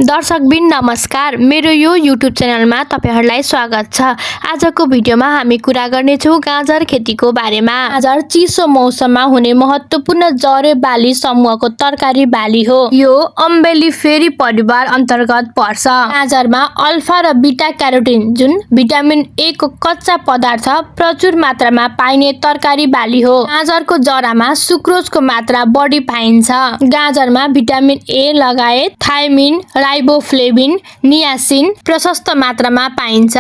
दर्शकबिन नमस्कार, मेरो यो युट्युब च्यानलमा तपाईहरुलाई स्वागत छ। आजको भिडियोमा हामी कुरा गर्नेछौँ गाजर खेतीको बारेमा। गाजर चिसो मौसममा हुने महत्त्वपूर्ण जरे बाली समूहको तरकारी बाली हो। यो अम्बेलिफेरी परिवार अन्तर्गत पर्छ। गाजरमा अल्फा र बीटा क्यारोटिन जुन भिटामिन ए को कच्चा पदार्थ प्रचुर मात्रामा पाइने तरकारी बाली हो। गाजरको जरामा सुक्रोजको मात्रा बढी पाइन्छ। गाजरमा भिटामिन ए लगायत थाइमिन, राइबोफ्लेविन, नियासिन प्रशस्त मात्रामा पाइन्छ।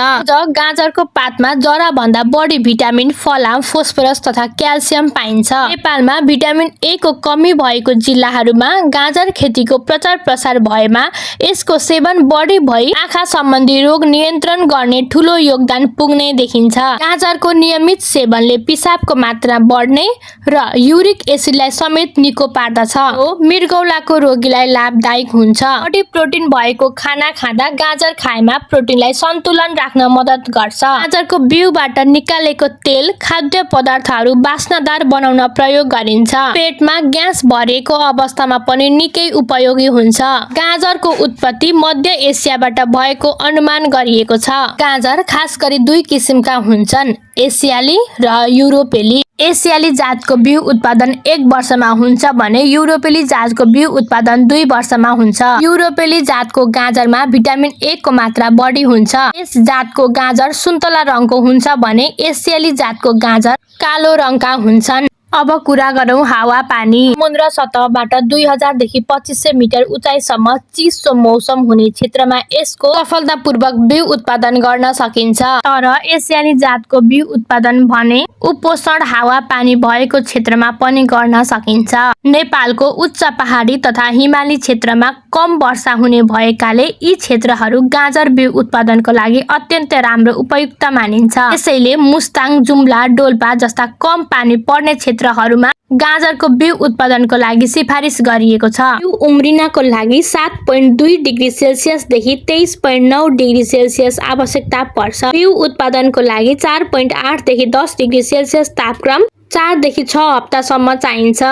गाजरको पातमा जरा भन्दा बढी भिटामिन, फलाम, फोस्फरस तथा क्याल्सियम पाइन्छ। नेपालमा भिटामिन ए को कमी भएको जिल्लाहरूमा गाजर खेतीको प्रचार प्रसार भएमा यसको सेवन बढी भई आँखा सम्बन्धी रोग नियन्त्रण गर्ने ठूलो योगदान पुग्ने देखिन्छ। गाजरको नियमित सेवनले पिसाबको मात्रा बढ्ने र युरिक एसिडलाई समेत निको पार्दछ। मृगौलाको रोगीलाई लाभदायक हुन्छ। बढी प्रोटिन भएको खाना खाँदा गाजर खाएमा प्रोटिनलाई सन्तुलन राख्न मद्दत गर्छ। गाजरको बिउबाट निकालेको तेल खाद्य पदार्थहरू बास्नादार बनाउन प्रयोग गरिन्छ। पेटमा ग्यास भरेको अवस्थामा पनि निकै उपयोगी हुन्छ। गाजरको उत्पत्ति मध्य एसियाबाट भएको अनुमान गरिएको छ। गाजर खास गरी दुई किसिमका हुन्छन्, एसियाली र युरोपेली। एसियाली जातको बिउ उत्पादन 1 वर्षमा हुन्छ भने युरोपेली जातको बिउ उत्पादन 2 वर्षमा हुन्छ। युरोपेली जातको गाजरमा भिटामिन ए को मात्रा बढी हुन्छ। यस जातको गाजर सुन्तला रङको हुन्छ भने एसियाली जातको गाजर कालो रङका हुन्छन्। अब कुरा गरौँ हावापानी। समुद्र सतहबाट 2000 देखि 2500 मिटर उचाइसम्म चिसो मौसम हुने क्षेत्रमा यसको सफलतापूर्वक बिउ उत्पादन गर्न सकिन्छ। तर एसियाली जातको बिउ उत्पादन भने उपोष्ण हावापानी भएको क्षेत्रमा पनि गर्न सकिन्छ। नेपालको उच्च पहाडी तथा हिमाली क्षेत्रमा कम वर्षा हुने भएकाले यी क्षेत्रहरू गाजर बिउ उत्पादनको लागि अत्यन्त राम्रो उपयुक्त मानिन्छ। यसैले मुस्ताङ, जुम्ला, डोल्पा जस्ता कम पानी पर्ने क्षेत्रहरूमा गाजरको बिउ उत्पादनको लागि सिफारिस गरिएको छ। बिउ उम्रिनको लागि 7.2 डिग्री सेल्सियस देखि 23.9 डिग्री सेल्सियस आवश्यकता पर्छ। बिउ उत्पादनको लागि 4.8 देखि 10 डिग्री सेल्सियस तापक्रम 4 देखि 6 हप्तासम्म चाहिन्छ।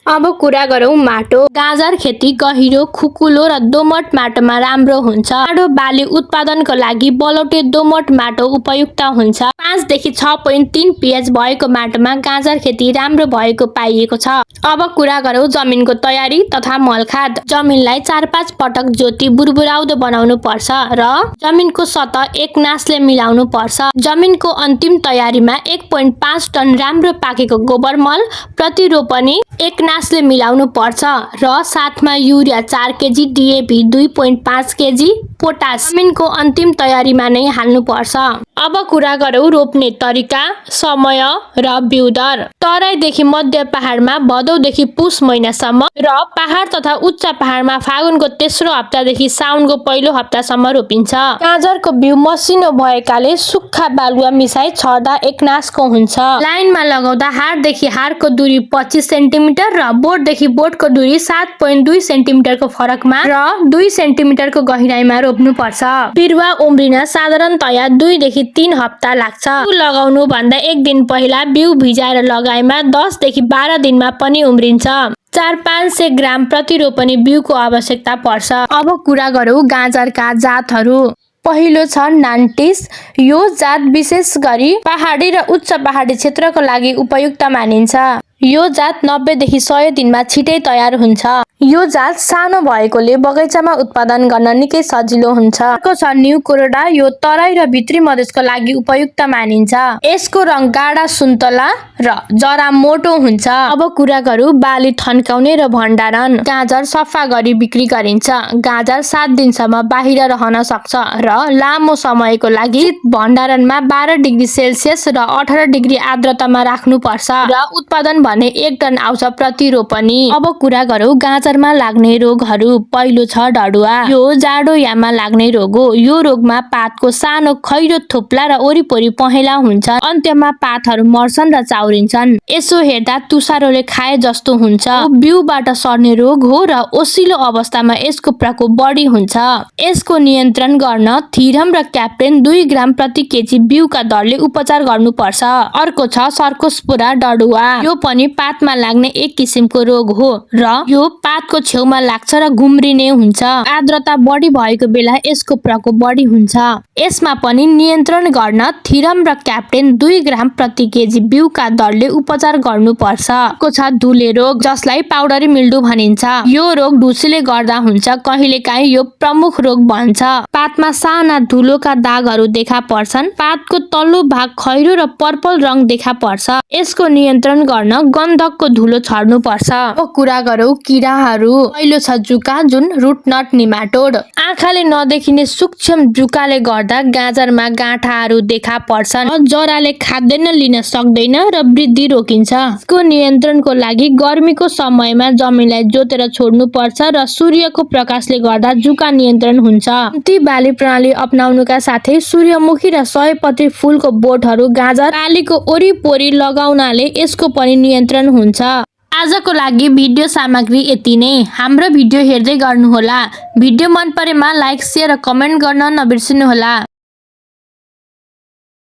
अब कुरा गरौँ माटो। गाजर खेती गहिरो, खुकुलो र दोमट माटोमा राम्रो हुन्छ। गाढो बाली उत्पादनको लागि बलौटे दोमट माटो उपयुक्त हुन्छ। 5 देखि 6.3 pH भएको माटोमा गाजर खेती राम्रो भएको पाइएको छ। अब कुरा गरौँ जमिनको तयारी तथा मलखाद। जमिनलाई 4-5 पटक जोती बुरबुराउँदो बनाउनु पर्छ र जमिनको सतह एकनासले मिलाउनु पर्छ। जमिनको अन्तिम तयारीमा 1.5 टन राम्रो पाकेको गोबर मल प्रति रोपनी एकनासले मिलाउनु पर्छ र साथमा urea 4 KG, DAP 2.5 KG, potash जमिनको अन्तिम तयारीमा नै हाल्नु पर्छ। अब कुरा गरौँ रोप्ने तरिका, समय र बिउ दर। तराईदेखि मध्य पहाडमा भदौदेखि पुस महिनासम्म र पहाड तथा उच्च पहाडमा फागुनको तेस्रो हप्तादेखि साउनको पहिलो हप्तासम्म रोपिन्छ। गाजरको बिउ मसिनो भएकाले सुक्खा बालुवा मिसाई छर्दा एकनासको हुन्छ। लाइनमा लगाउँदा हाडदेखि हाडको दूरी 25 सेन्टिमिटर र बोटदेखि बोटको दूरी 7.2 सेन्टिमिटरको फरकमा र 2 सेन्टिमिटरको गहिराईमा रोप्नुपर्छ। बिरुवा उम्रिन साधारणतया 2 देखि 3 हप्ता लाग्छ। बिउ लगाउनु भन्दा 1 दिन पहिला बिउ भिजाएर लगाएमा 10 देखि 12 दिनमा पनि उम्रिन्छ। 400-500 ग्राम प्रति रोपनी बिउको आवश्यकता पर्छ। अब कुरा गरौँ गाजरका जातहरू। पहिलो छ नान्टिस। यो जात विशेष गरी पहाडी र उच्च पहाडी क्षेत्रको लागि उपयुक्त मानिन्छ। यो जात 90 देखि 100 दिनमा छिटै तयार हुन्छ। यो जात सानो भएकोले बगैँचामा उत्पादन गर्न निकै सजिलो हुन्छ। अर्को छ न्यू कोरोडा। यो तराई र भित्री मधेसको लागि उपयुक्त मानिन्छ। यसको रङ गाढा सुन्तला र जरा मोटो हुन्छ। अब कुरा गरौँ बाली थन्काउने र भण्डारण। गाजर सफा गरी बिक्री गरिन्छ। गाजर 7 दिनसम्म बाहिर रहन सक्छ र लामो समयको लागि भण्डारणमा 12 डिग्री सेल्सियस र 18 डिग्री आर्द्रतामा राख्नुपर्छ र उत्पादन भने 1 टन आउँछ प्रति रोपनी। अब कुरा गरौँ गाजरमा लाग्ने रोगहरू। पहिलो छ डडुवा। यो जाडो याममा लाग्ने रोग हो। यो रोगमा पातको सानो खैरो थोप्ला र वरिपरि पहेँला हुन्छ। अन्त्यमा पातहरू मर्छन् र चाउरिन्छन्। यसो हेर्दा तुसारोले खाए जस्तो हुन्छ। बिउबाट सर्ने रोग हो र ओसिलो अवस्थामा यसको प्रकोप बढी हुन्छ। यसको नियन्त्रण गर्न थिरम र क्याप्टेन 2 ग्राम प्रति केजी बिउका दरले उपचार गर्नुपर्छ। अर्को छ सर्कोस्पोरा डडुवा। यो पनि पातमा लाग्ने एक किसिमको रोग हो र यो पात पातको छेउमा लाग्छ र घुम्रिने हुन्छ। आर्द्रता बढी भएको बेला यसको प्रकोप बढी हुन्छ। यसमा पनि नियन्त्रण गर्न थिरम र क्याप्टेन 2 ग्राम प्रति केजी बिउका दरले उपचार गर्नुपर्छ। को छ धुले रोग, जसलाई पाउडरी मिल्डु भनिन्छ। यो रोग ढुसीले गर्दा हुन्छ। कहिलेकाहीँ यो प्रमुख रोग बन्छ। पातमा साना धुलोका दागहरू देखा पर्छन्। पातको तल्लो भाग खैरो र पर्पल रङ देखा पर्छ। यसको नियन्त्रण गर्न गन्धकको धुलो छर्नु पर्छ। अब कुरा गरौँ किराहरू। पहिलो छ जुका, जुन रुटनट निमाटोड। आँखाले नदेखिने सूक्ष्म जुकाले गर्दा गाजरमा गाँठाहरू देखा पर्छन्। जराले खाद्यान्न लिन सक्दैन र वृद्धि रोकिन्छ। यसको नियन्त्रणको लागि गर्मीको समयमा जमिनलाई जोतेर छोड्नु पर्छ र सूर्यको प्रकाशले गर्दा जुका नियन्त्रण हुन्छ। ती बाली प्रणाली अपनाउनुका साथै सूर्यमुखी र सयपत्री फूलको बोटहरू गाजर बालीको वरिपरि लगाउनाले यसको पनि नियन्त्रण हुन्छ। आजको लागि भिडियो सामग्री यति नै। हाम्रो भिडियो हेर्दै गर्नुहोला। भिडियो मन परेमा लाइक, शेयर र कमेन्ट गर्न नबिर्सनुहोला।